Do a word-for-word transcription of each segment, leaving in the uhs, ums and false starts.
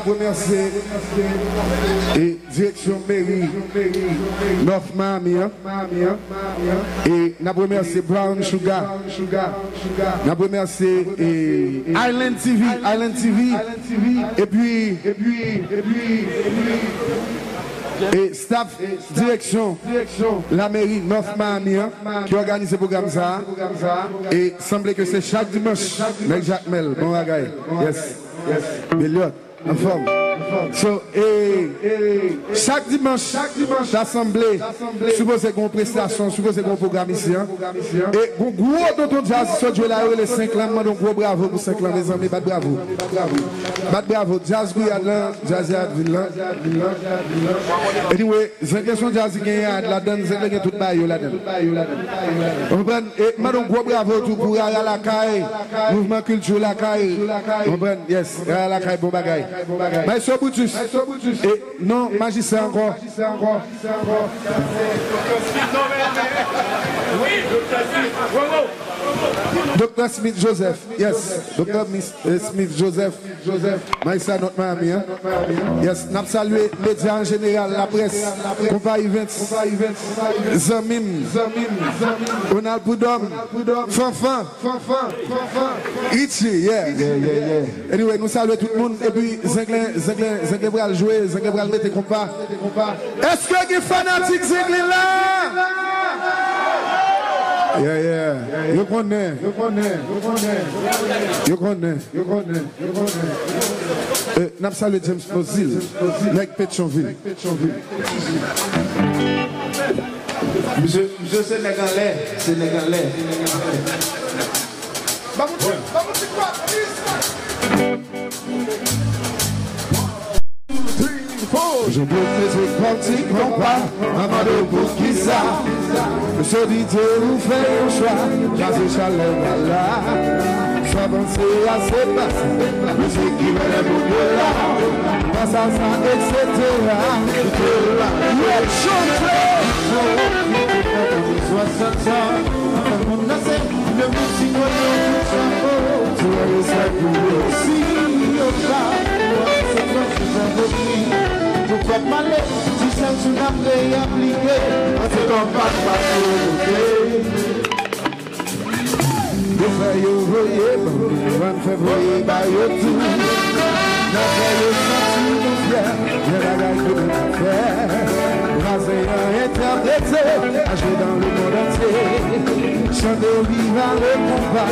Remèsye e direksyon meri North Miami an. E n ap remèsye Brown Sugar. N ap remèsye e Island T V, Island T V. Epi e staff direksyon lameri North Miami an ki òganize pwogram sa a. E sanble ke se chak dimanch nèg Jakmèl, bon bagay. Yes. Beliot. Anfòm. So, e, chak dimanch, ta sanble, sipoze gen yon prestasyon, sipoze gen yon pwogram isi an. E gon gwo tonton djaz sot jwe la, yo rele Senk Lan, m mande yon gwo bravo pou Senk Lan, mezanmi, bat bravo. Bat bravo. Djaz Gouyad lan, djaz Yadvil lan. Anyway, Zenglen se yon djaz ki gen yad ladan l, Zenglen gen tout bagay yo ladan l. Ou konprann? E m mande yon gwo bravo tou pou Rara Lakay, mouvman kilti Lakay. Ou konprann? Yes, Rara Lakay, bon bagay. Maestro Brutus. E non, majistra ankò. Doktè Smith Joseph. Yes, Doktè Mis- eh, Smith Joseph. Majistra North Miami an. Yes, n ap salye medya an jeneral, laprès, Konpa Events, zanmi m, Ronald Prud'homme, Fanfan, Richie, yeah. Anyway, nou salye tout moun, epi Zenglen, Zenglen, Zenglen pral jwe, Zenglen pral mete konpa. Èske gen fanatik Zenglen la? Yeah, yeah. Yo konnen. Yo konnen. Eh, n ap salye James Nozil, nèg Petyonvil. Misye, misye se nèg anlè, se nèg anlè. Ban m ti, ban m ti kwa, plis. Jodi se pati konpa, m a mande w poukisa. Jodi te ou fè yon chwa, kraze chalè la la. Sa panse a se pase, mizik ki mennen moun yo la. Pasaj sa, etsetera. Kite l la. Yo chante. Swasant an, fè moun danse. Lemonn si kote tout chapo. Ti wè respè pou yo. Si yo pa, wè se konsi sa voti. Pou kòb male, ti chak jou n ap reyaplike. An se konpa n pa sou kote. Yo fè yo voye ban nou, ann fè voye ba yo tou. N a fè yo santi nou fyè, gen bagay ke nou ka fè. Brazen an entèprete, a jwe dans le monde entier. Chante viva le konpa,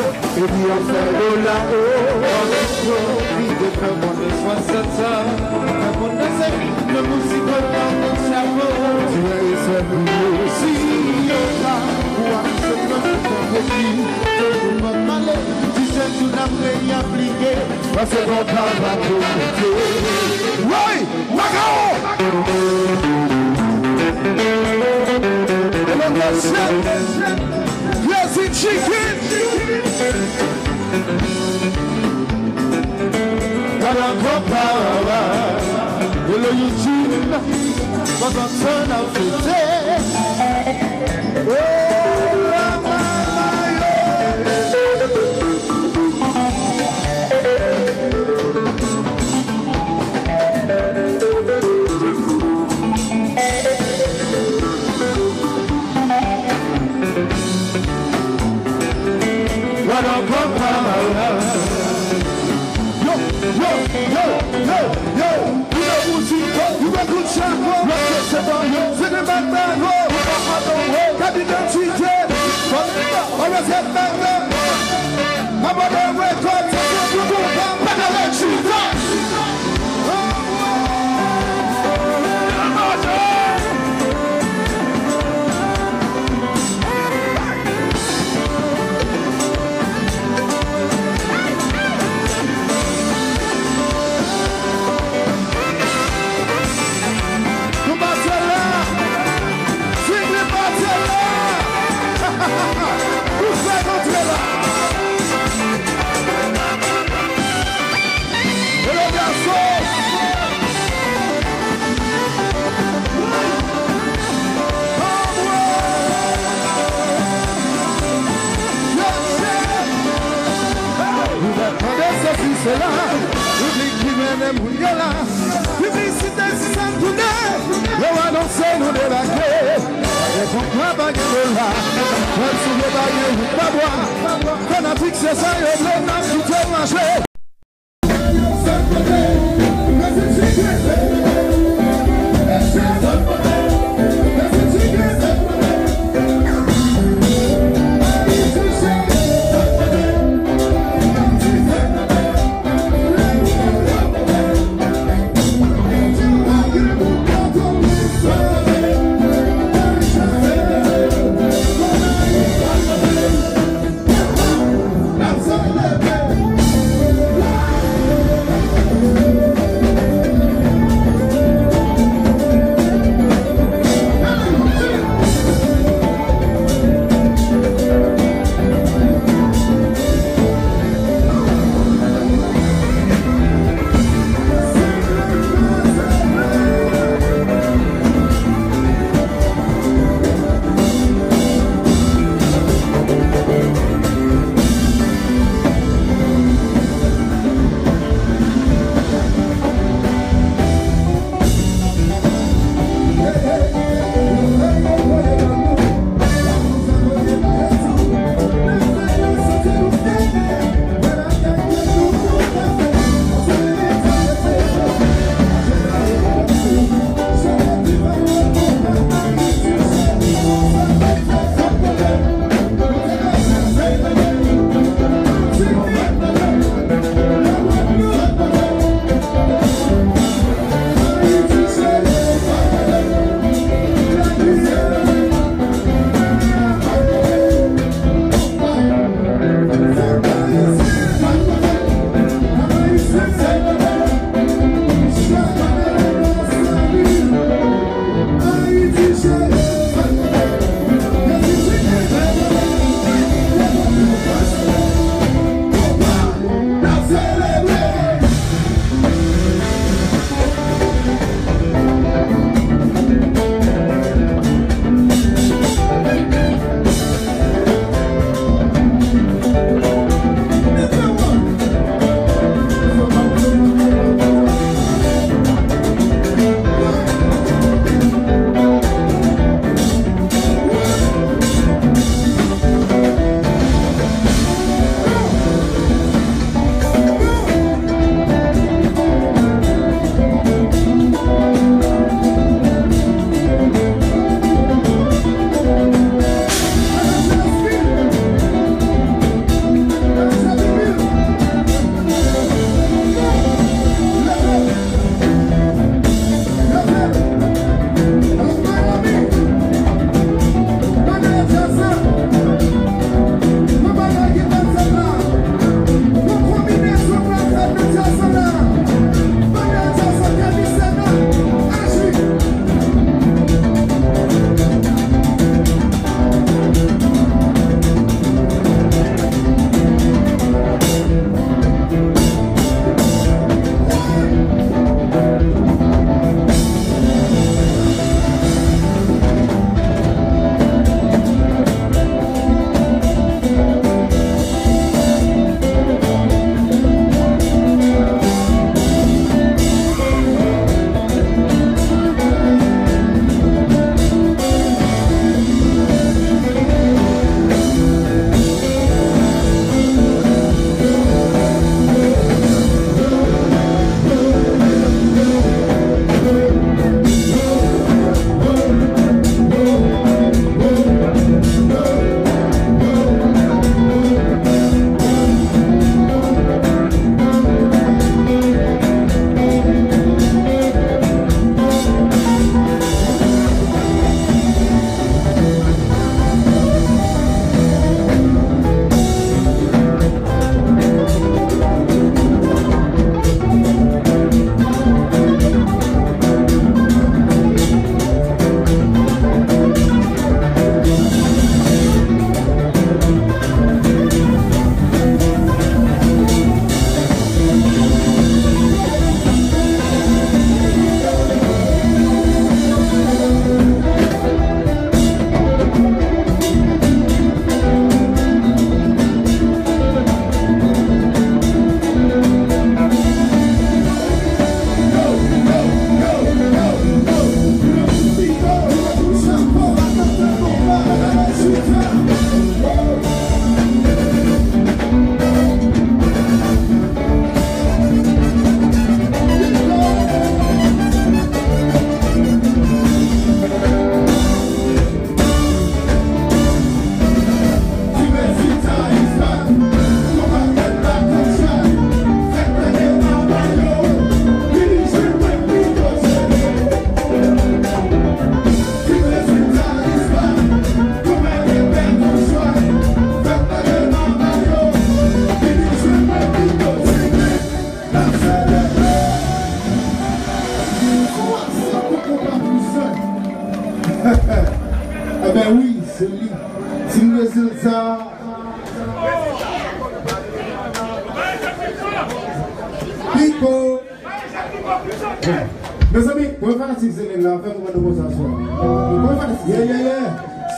epi an fè dola o. Ann vide fè konnen swasant an, fè moun danse, lemonn si kote tout chapo. Ti wè respè pou yo. Si yo pa, ou ap se konsi sa voti. Pou kòb male, ti chak jou n ap reyaplike. Pase konpa pa tou kote. Woy! Makao! Elongasyon! Crazy Chicken! Gad ankò pa! Hello YouTube! Kontan sa n ap fete. Oh, la mama yo. What a papa. Yo, yo, yo, yo, yo. Ou nan boutik, ou nan kout chapo. Lòt se pa yo, se de bag bag, oh. Ou pa atann, oh. Gad idantite. Always head back up. Abandon record, se pou konpa, pa ka lè chita. Nou pase la! Sigle pase la! Ou fè antre la! Kounye la, piblisite si sa n tounen, yo anonse nou debake. Pa gen kontra, pa gen dola, kòb sou yo, pa gen wout pa bwa. Fanatik, se sa yo vle, n ap kite w mache. Ebyen wi, se li. Team Rezilta. Pipo. Mezanmi, konbyen fanatik Zenglin la? Fè mwen mande konsa aswè. Konbyen fanatik? Yeah, yeah, yeah.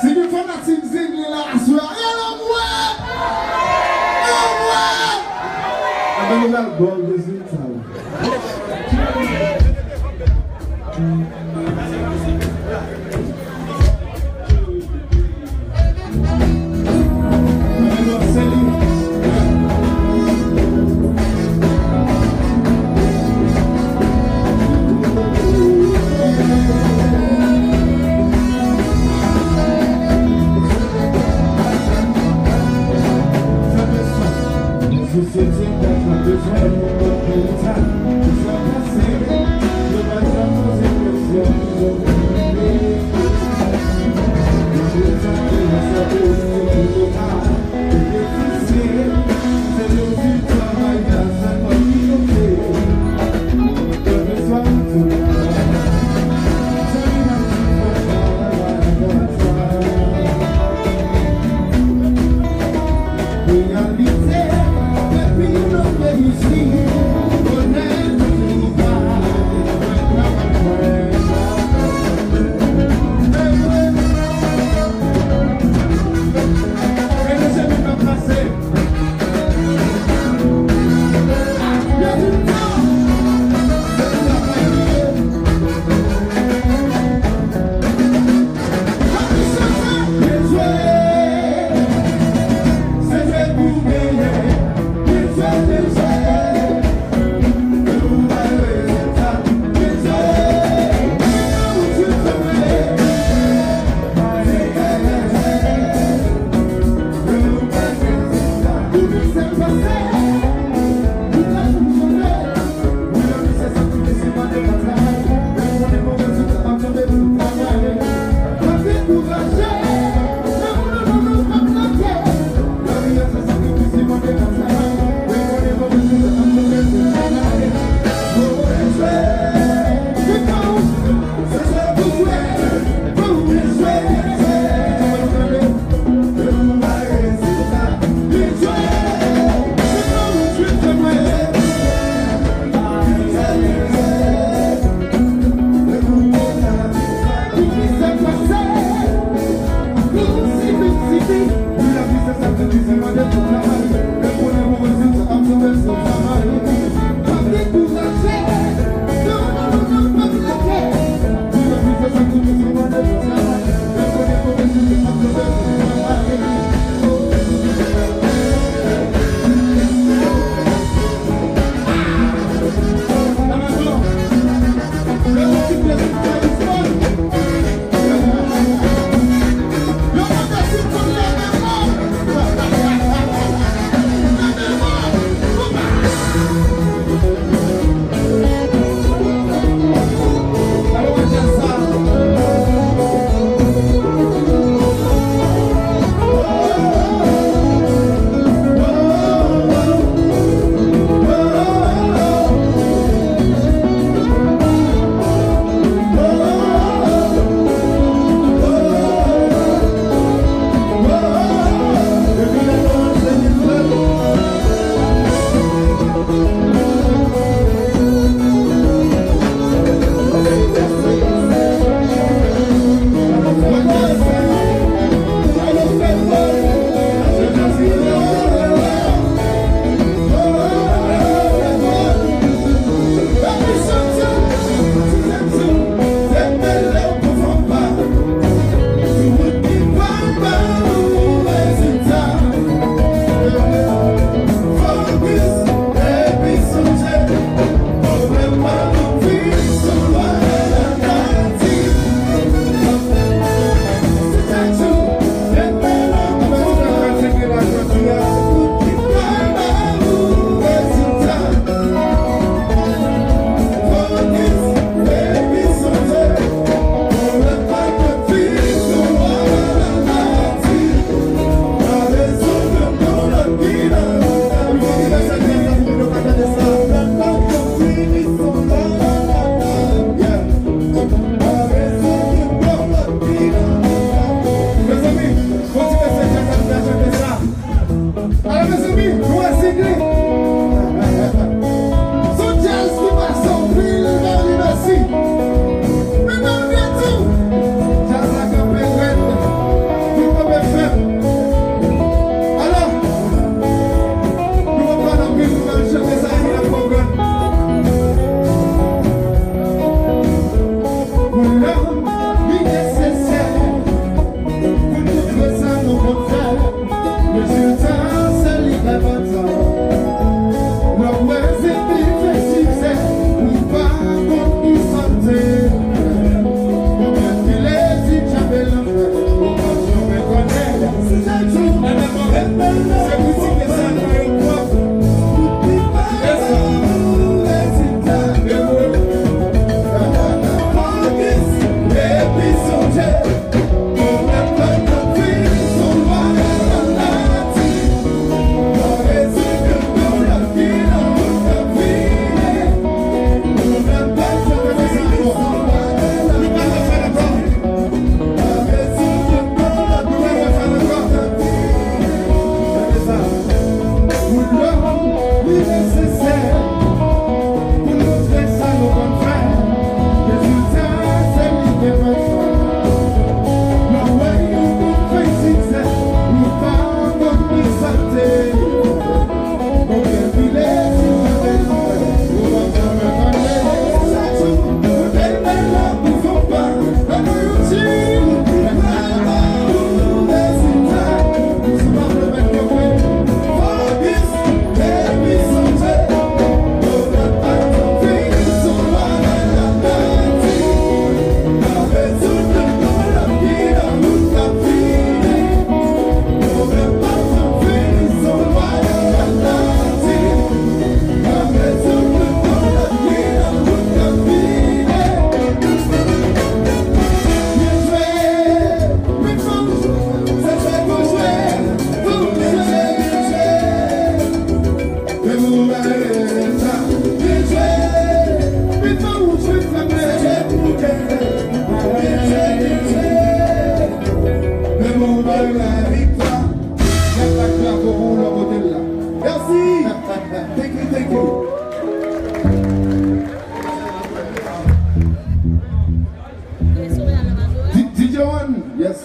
Si gen fanatik Zenglin la aswè, rele mwen! Rele mwen! Ebyen nou pral ba w rezilta yo.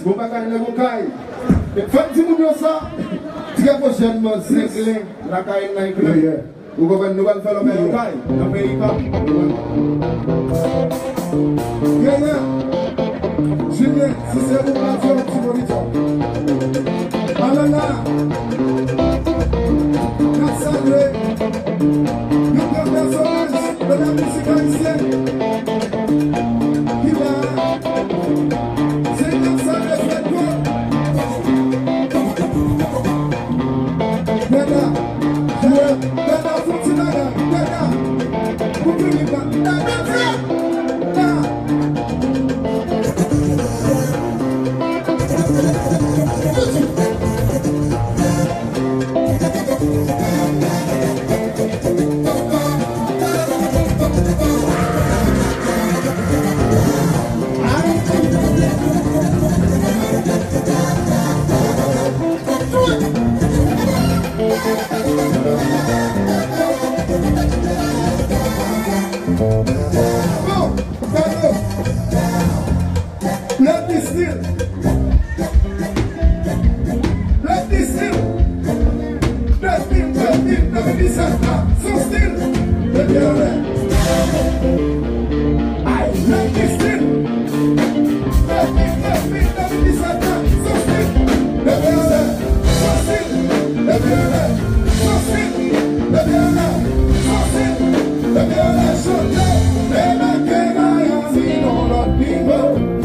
Bon bagay, nèg Okay. Fè m di moun yo sa. Ti gè pwochènman, Zenglen, lakay nan Zenglen. Ou konprann, nou pral fè lòbèy Okay nan peyi pa. Yeah, yeah. Julien, si se ou, pa di yon ti monitò. Alala. N ap salye yon gran pèsonaj de la mizik ayisyèn ki la. Se konsa ke fèt yo. Bèna, Bèna, Bèna, fouti Bèna, Bèna. Pou fini pa, Bèna, Bèna. Bon, gade. Let me still. Let me still. Let me, let me, let me be set up. So still. Let me have it. I let me still. Let me, let me, let me be set up. So still. Let me have it. So still. Let me have it. So still. Let me have it. So still. Let me have it. So still. Let me have it.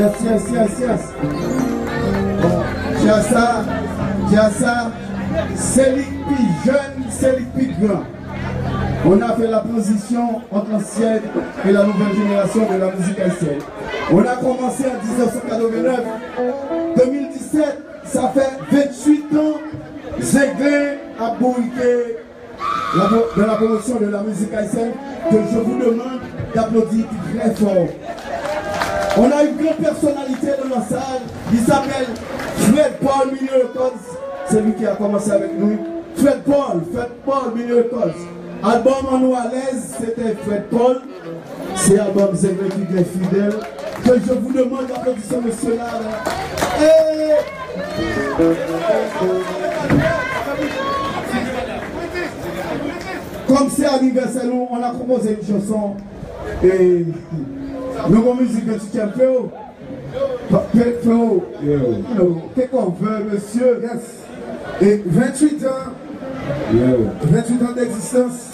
Yes, yes, yes, yes. Bon, J S A, J S A, se li k pi jèn, se li k pi gran. On a fait la transition entre l'ancienne et la nouvelle génération de la musique haïtienne. On a commencé en dix-neuf cent quatre-vingt-neuf. Deux mille dix-sept, ça fait vingt-huit ans, Zenglen ap bourike la pro-, dans la promotion de la musique haïtienne, que je vous demande d'applaudir très fort. On a une grande personnalité dans la salle, il s'appelle Fred Paul Mini Records, c'est lui qui a commencé avec nous. Fred Paul, Fred Paul Mini Records. Album An Nou Alèz, c'était Fred Paul. Se album Zenglen ki gen fidèl. Que je vous demande d'applaudir ce monsieur-là, là. Hey! Comme c'est anniversaire, nous, on a composé une chanson. Et nous, on musique de soutien, frérot. Pa-, pe-, frérot. Yo. Yo, take over, monsieur. Yes. Et vingt-huit ans. Yo. Vingt-huit ans d'existence.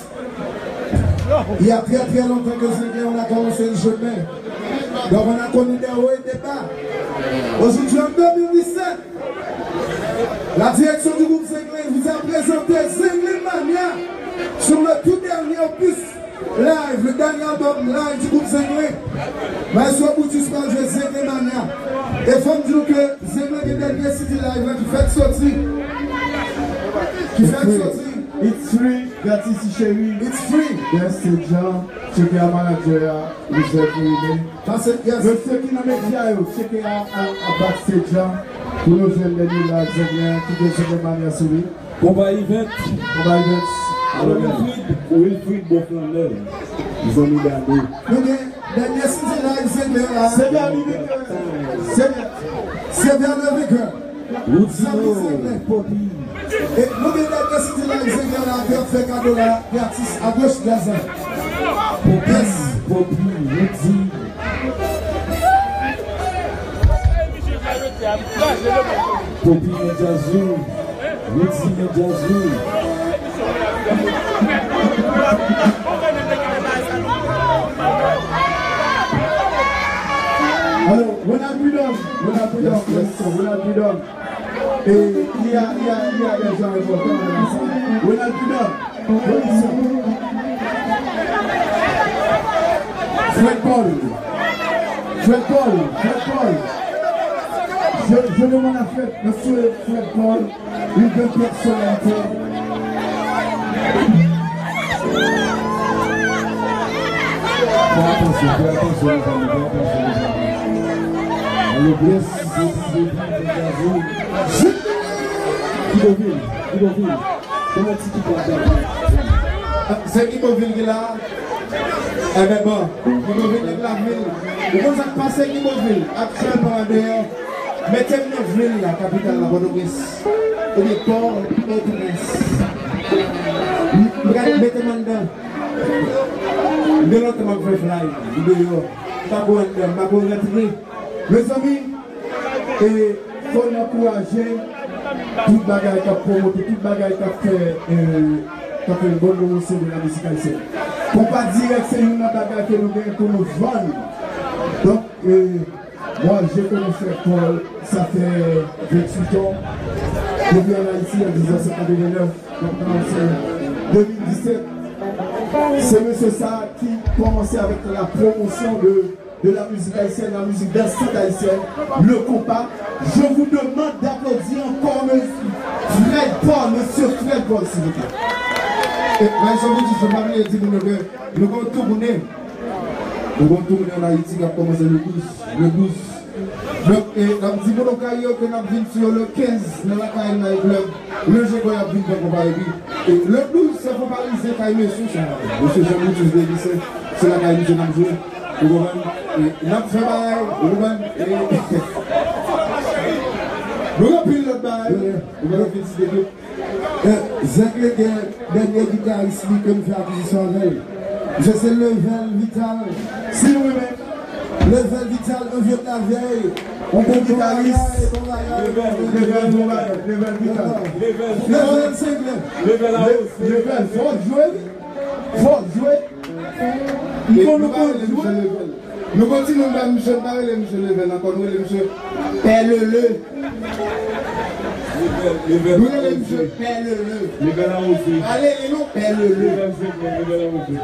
Il y a très, très longtemps que Zenglen, on a commencé le chemin. Donc, on a connu des hauts et des bas. Aujourd'hui, en deux mille dix-sept, la direction du groupe Zenglen vous a présenté Zenglen Mania sur le tout dernier opus live, le dernier album live du groupe Zenglen. Maestro Brutus pral jwe Zenglen Mania. E fò m di nou ke Zenglen gen dènye C D live la ki fèk soti. Ki fèk soti. It's free, gratis, cheri. It's free. Yes, se Jean. Tcheke a manager a, Joseph Louis. Pase, yes. Mesye ki nan medya yo, tcheke a, a, a backstage a. Pou nou jwenn dènye live Zenglen, ki gen Zenglen Mania sou li. Konpa Event. Konpa Event. Alò, Wilfrid, Wilfrid Beauflander. Zanmi Dado. Nou gen dènye C D live Zenglen la. Se dènye Zenglen. Se dènye. Se dènye Zenglen. Zanmi Zenglen. Popi. E nou gen dènye C D live Zenglen la, ke ap fè kado la, de atis a goch, de a zan. Popi, Popi, Rudy. Popi nan djaz ou. Rudy nan djaz ou. Alors, Ronald Prud'homme, Ronald Prud'homme, yes, yes. Ronald Prud'homme. Et il y a, il y a, il y a des gens importants dans la salle. Ronald Prud'homme. Fred Paul. Fred Paul. Fred Paul. Je, je demande à Fred, monsieur Fred Paul, une grande personnalité. Fè atansyon, fè atansyon, mezanmi, fè atansyon, mezanmi. Alo, bless, bless, bless, bless, bless. Ki Bovil, ki Bovil. Kòman ti ki pral gade? Se Guy Bovil ki la. Enben bon, Guy Bovil nèg lavil. Ou konn sa k pase Guy Bovil? Aktyèlman andeyò. Mete m nan vil la, kapital la, Pòtoprens. Ebyen, Pòtoprens. M, m gade, mete m anndan. M gen lontan m ap fè fly. M deyò. M pa ko anndan, m pa ko rantre. Mezanmi, e, fò n ankouraje tout bagay k ap pwomote, tout bagay k ap fè, e, k ap fè yon bòn pwomosyon de la mizik ayisyèn. Konpa dirèk se youn nan bagay ke nou genyen pou nou vann. Donk, e, moi, je connais Fred Paul, ça fait vingt-huit ans. Depuis en Haïti en dix-neuf cent quatre-vingt-neuf, maintenant c'est deux mille dix-sept. C'est monsieur ça qui commençait avec la promotion de de la musique haïtienne, la musique dansante haïtienne, le compas. Je vous demande d'applaudir encore monsieur Fred Paul, monsieur Fred Paul, s'il vous plaît. E, Maestro Brutus, fò m pa bliye di nou ke nou gen yon toune. Nou gen yon toune ann Ayiti k ap kòmanse le douz. Le douz. Donk, e, n ap di moun Okay yo ke n ap vin sou yo le kenz nan lakay Night Club. Le Jekòy ap vin fè konpa epi, e, le douz, se Fon Parizyen kay mesye sa. Mesye Jean Brutus Delisle, se lakay misye n ap jwe. Ou konprann? E, n ap fè bagay, ou konprann? E, nou gen anpil lòt bagay. Ou konprann? Vin site tout. E, Zenglen gen dènye gitaris li ke m fè akizisyon avè l. Misye se Level Vital. Si nou renmen Level Vital, un vieux de la vieille. On bon gitaris. Level, Level, bon bagay, Level Vital. Level Zenglen. Level, Level, fò jwe. Fò jwe. M konn ou konn jwe. Nou kontinye, nou ba misye, nou pa rele misye Level ankò, nou rele misye Pè Lele. Nou rele misye Pè Lele. Level Arose. Ale, li non, Pè Lele. Level Arose.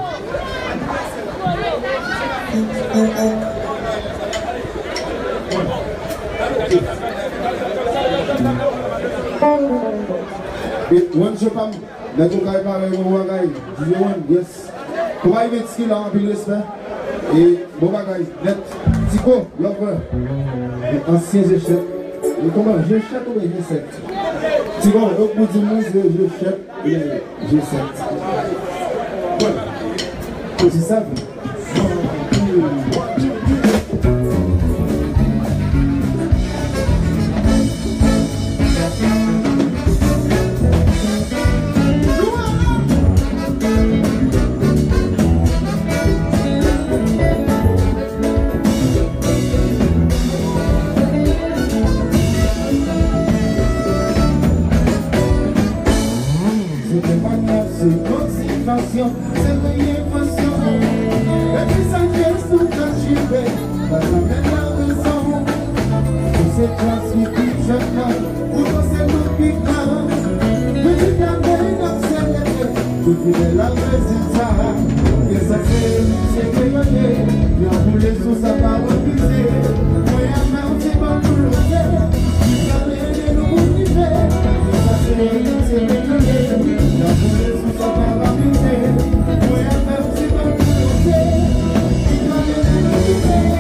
E, Juancho pa m, nèg ou kay pale, bon bagay. D J Juan, yes. Konpayi Ventis ki la, anpil respè. E, bon bagay, nèt. Tiko, love. Ansyen G sèt. E kòman, G sèt oubyen G sèt? Tiko, yo pou di mwen se G sèt. G sèt. Bon. Pou di sa vre. Se temwayaj, se motivasyon, se reyevasyon. Epi sa jis nou ka jire, pa janmen la rezon. Pou se klas ki pi jèn nan, pou nou se nou pi gran. Piti a peyi n ap selele, pou fidèl ak rezilta. Ke sa se, se reyone, yon boule sou sa pa refize. Mwen avè w se pa pou loze, ki pale de nou pou rive. Ke sa se, se reyone, yon boule sou sa pa refize. Mwen avè w se pa pou loze, ki pale de nou pou rive.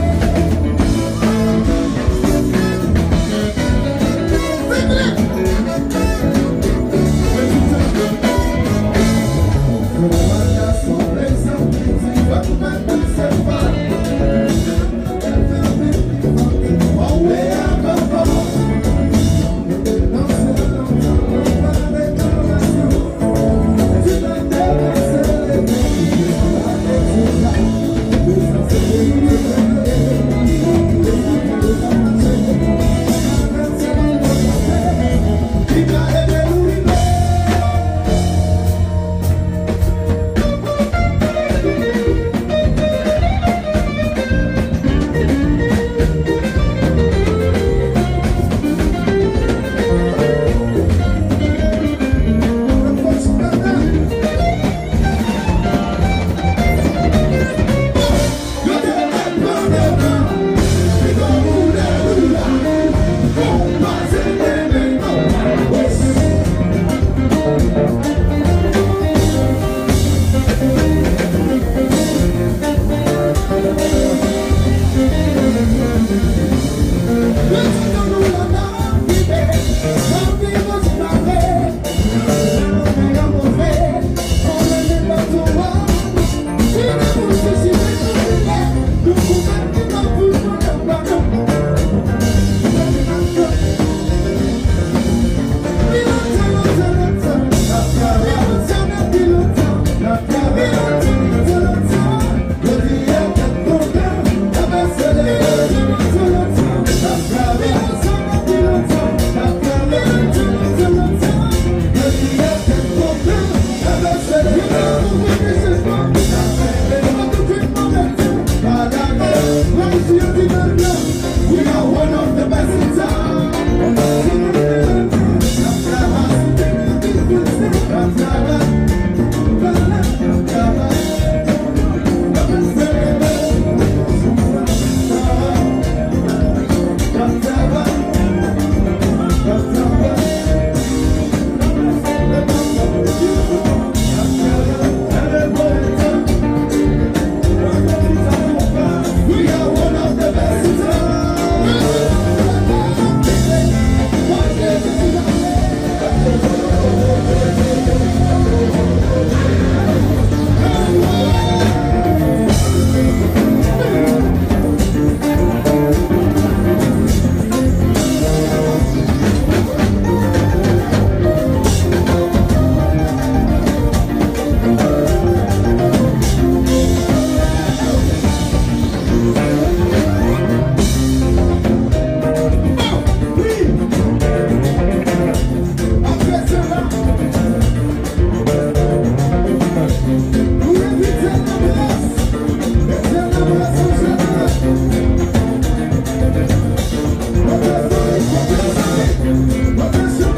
Thank you, thank you.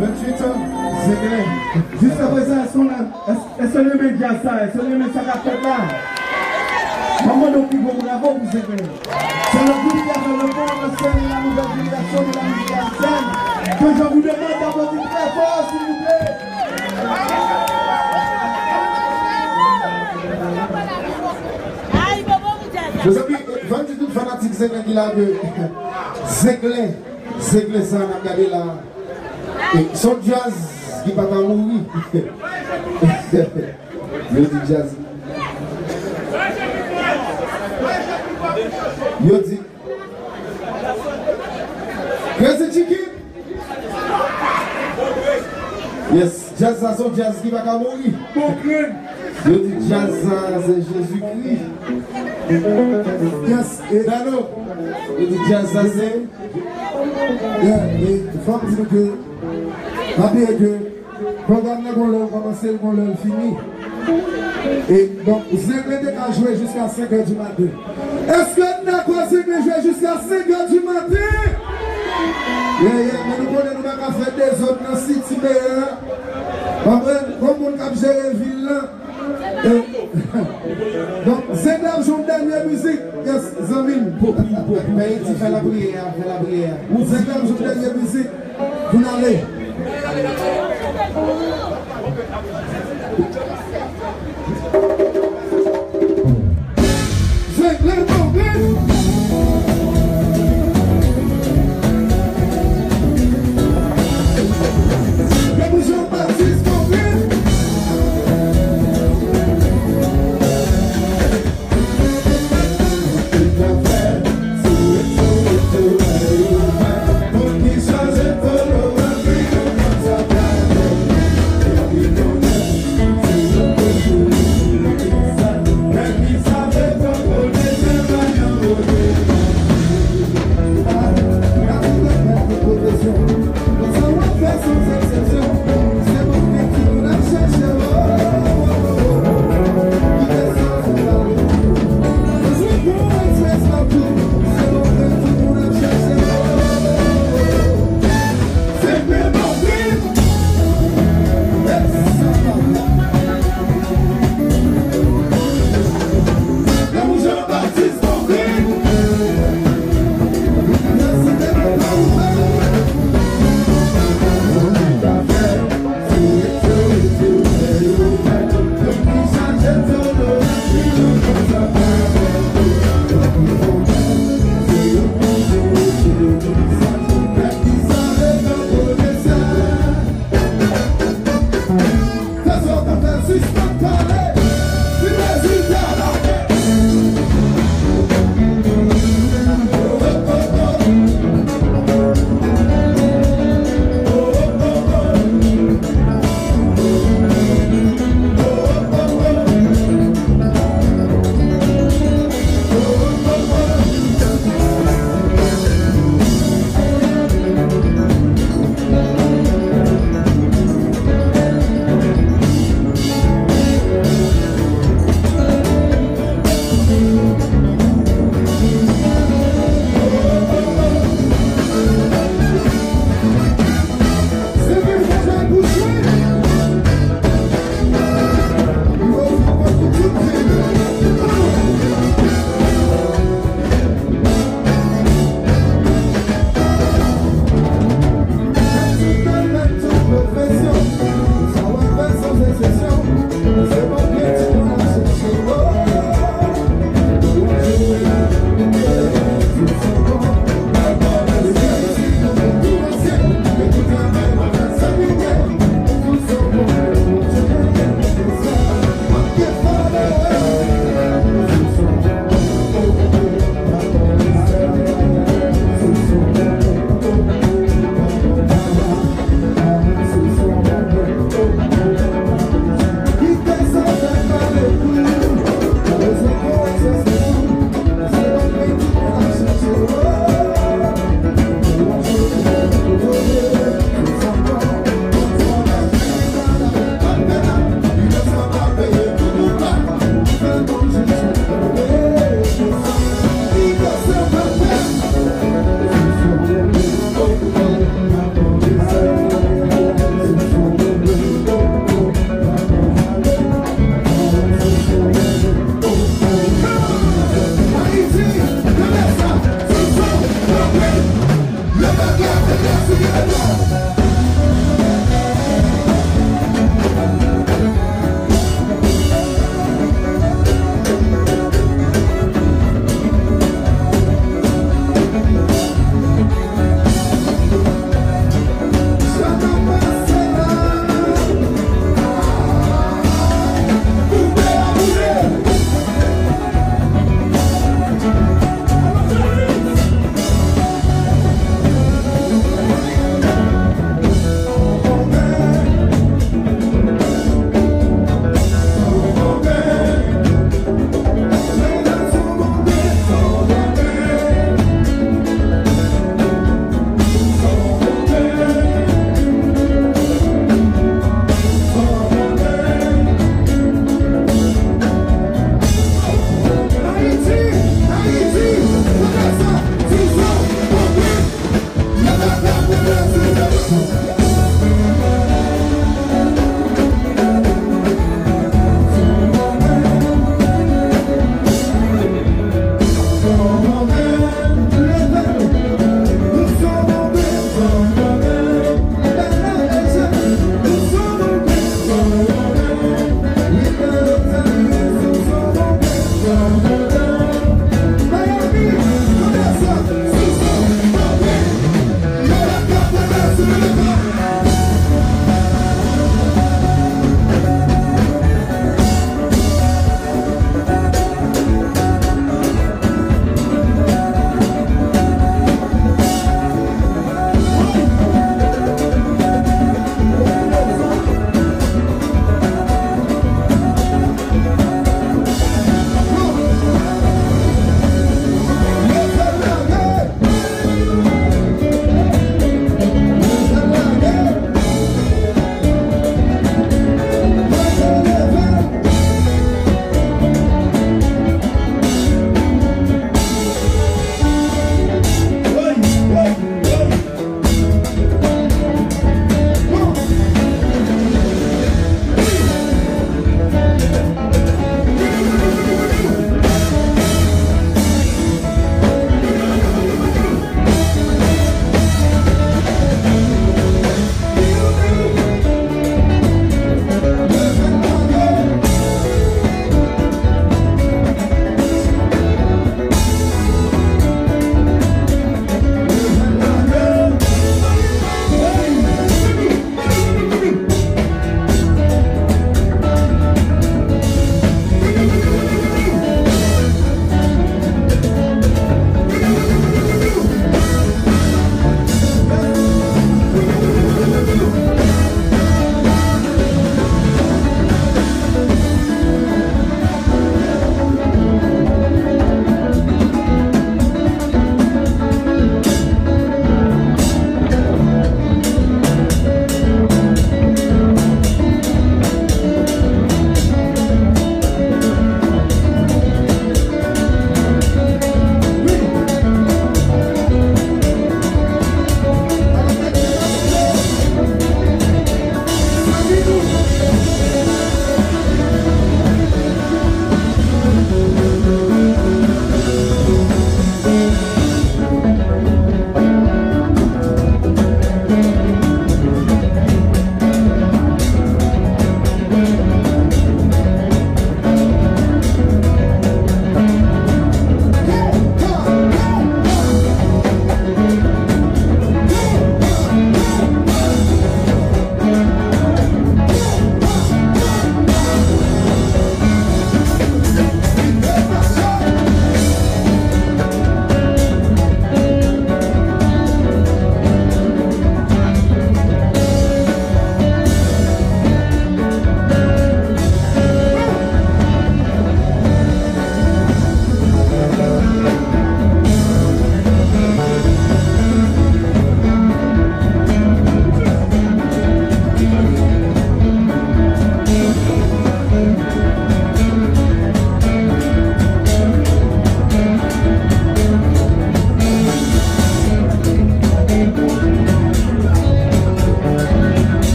Venntuit an, Zenglen. Jiska prezan, èske nou, èske, èske nou renmen djaz sa? Èske nou renmen sa k ap fèt la? Ban m mande yon pi gwo bravo pou Zenglen. C'est le groupe qui a fait le pont entre la scène et la nouvelle génération de la musique haïtienne, que je vous demande d'applaudir très fort, s'il vous plaît. Mezanmi, fò m di tout fanatik Zenglen ki la ke Zenglen, Zenglen sa n ap gade la, e, se yon djaz ki pa ka mouri. Yo di djaz. Yo di Crazy Chicken. Yes, djaz sa se yon djaz ki pa ka mouri. Bon grenn. Yo di djaz sa se Jezikri. Yes, e Dano. Yo di djaz sa se Yeah, e fò m di nou ke, pa bliye ke pwogram nan gon lè l kòmanse, l gon lè l fini. E donk, Zenglen te ka jwe jiska senk è di maten. Èske n dakò Zenglen jwe jiska senk è di maten? Yeah, yeah, men nou konnen nou pa ka fè dezòd nan City Mayor. Konprann? Kòm moun k ap jere vil lan. E, donk, Zenn ap jwe yon dènye mizik. Yes, zanmi m. Popi, popi. Fè Edi fè lapriyè a, fè lapriyè a. Zenn ap jwe yon dènye mizik. Pou n ale. Zenn, leve w, Zenn. Lè pou Jean Baptiste Coquin.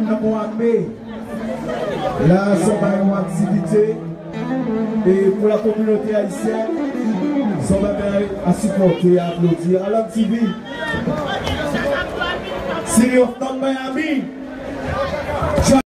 Drapo ame. La, se yon bagay, yon aktivite. E pou la kominote ayisyèn, se yon bagay a sipòte, a aplodi. Alan T V. City of North Miami.